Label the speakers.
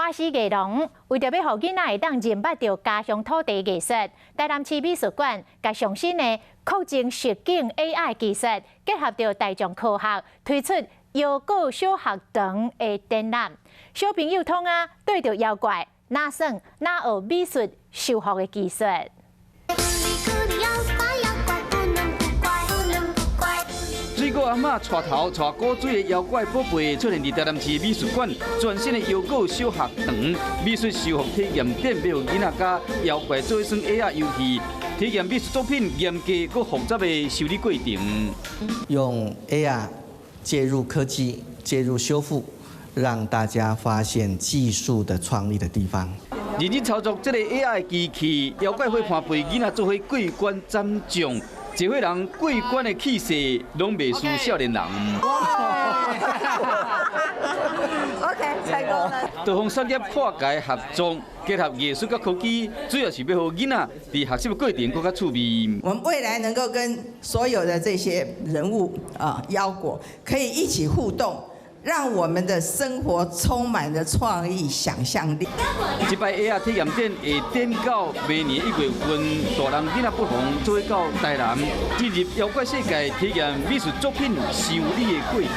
Speaker 1: 花溪藝廊為著欲予囡仔會當認捌著家鄉土地藝術，台南市美術館共上新的擴增實境 AI 技術，結合著大眾科學，推出妖果小學堂的展覽。小朋友通啊對著妖怪，哪耍哪學美術修復的技術。
Speaker 2: 水果阿嬤帶頭帶古錐的妖怪寶貝出現佇台南市美術館，全新的妖果小學堂美術修復體驗展，欲予囡仔佮妖怪做伙耍 AR 遊戲，體驗美術作品嚴格閣複雜的修理過程。
Speaker 3: 用 AR 介入科技，介入修復，讓大家發現技術的創意的地方。
Speaker 2: 認真操作這个 AI 機器，妖怪伙伴陪囡仔做伙過關斬將。這伙人過關的氣勢，攏袂輸少年人。
Speaker 4: OK，成功了。
Speaker 2: 多方產業跨界合作，結合藝術佮科技，主要是欲予囡仔佇學習的過程閣較趣味。
Speaker 4: 我們未來能夠跟所有的這些人物啊、妖果可以一起互動，讓我們的生活充滿了創意、想象力。
Speaker 2: 這擺 AR 體驗展會展到明年1月份，大人囡仔不妨做伙到台南，進入妖怪世界，體驗美術作品修理的過程。